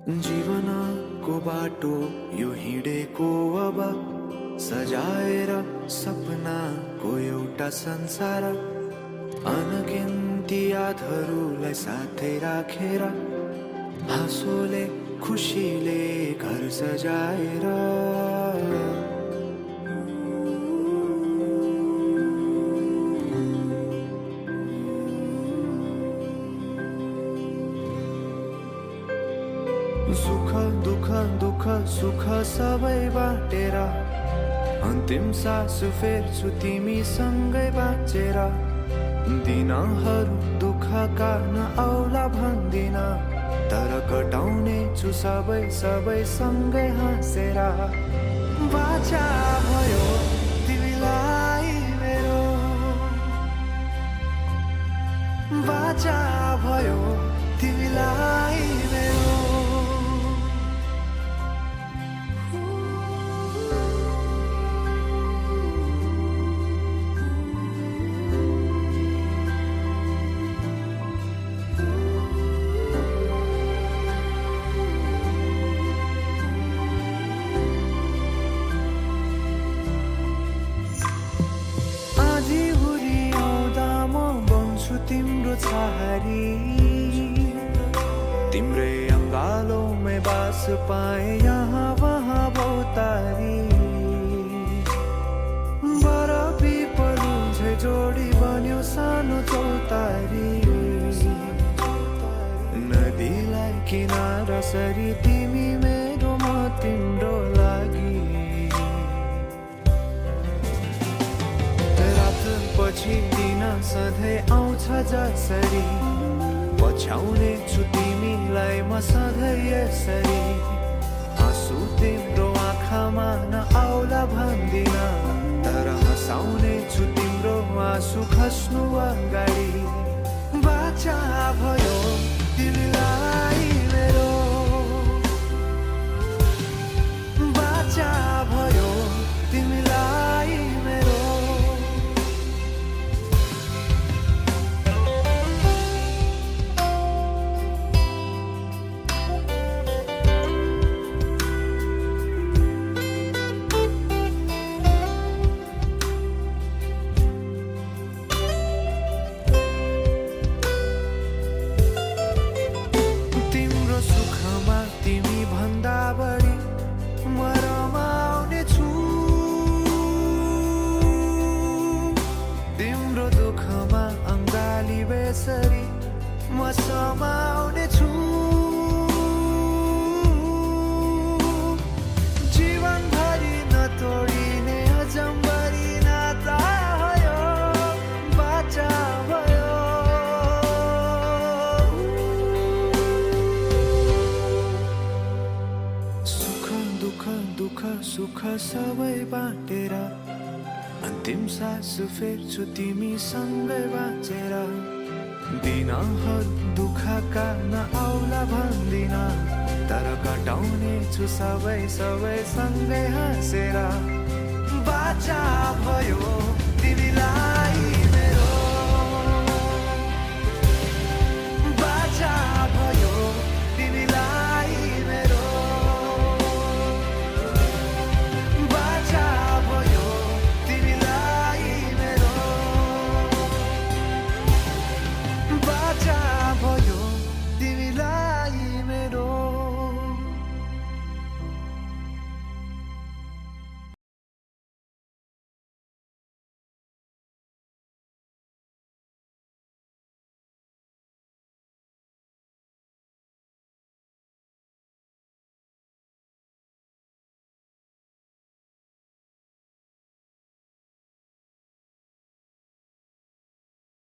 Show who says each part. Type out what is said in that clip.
Speaker 1: जीवनको बाटो यो हिँडेको अब सजाएर सपनाको एउटा संसार, अनगिन्ती यादहरूलाई साथै राखेर हाँसोले खुसीले घर सजाएर सुख दुःख दुःख सुख सबै बाटेर अन्तिम सास फेर्छु तिमीसँगै बाँचेर। दिनहरू दुःखका नआउला भन्दिन, तर कटाउने छु सबै सबै सँगै हाँसेर। बाचा भयो तिमीलाई मेरो, बाचा भयो तिमीलाई मेरो। तिम्रो छहारी तिम्रै अङ्गालोमै बास पाए यहाँ वहाँ बहुतारी। बरफी पलु झै जोडी बन्यो सानो चौतारी, नदीलाई किनारा सरी तिमी मेरो म तिम्रो लागि। रात पछि दिन सधैँ आउँछ जसरी, पछ्याउने छु तिमीलाई म सधैँ यसरी। आँसु तिम्रो आँखामा नआउला भन्दिन, तर हँसाउने छु तिम्रो आँसु खस्नु अगाडि। बाचा भयो तिमीलाई मेरो, बाचा भयो तिमीलाई मेरो। सुखमा तिमी भन्दा बढी म रमाउने छु, तिम्रो दुःखमा अङ्गाली बेसरी म समाउने छु। जीवनभरि नतोडिने अजम्बरी नाता भयो, बाचा भयो। दुःख सुख सबै बाटेर अन्तिम सास फेर्छु तिमीसँगै बाँचेर। दिनहरू दुःखका नआउला भन्दिन, तर कटाउने छु सबै सबै सँगै हाँसेर। बाचा भयो तिमीलाई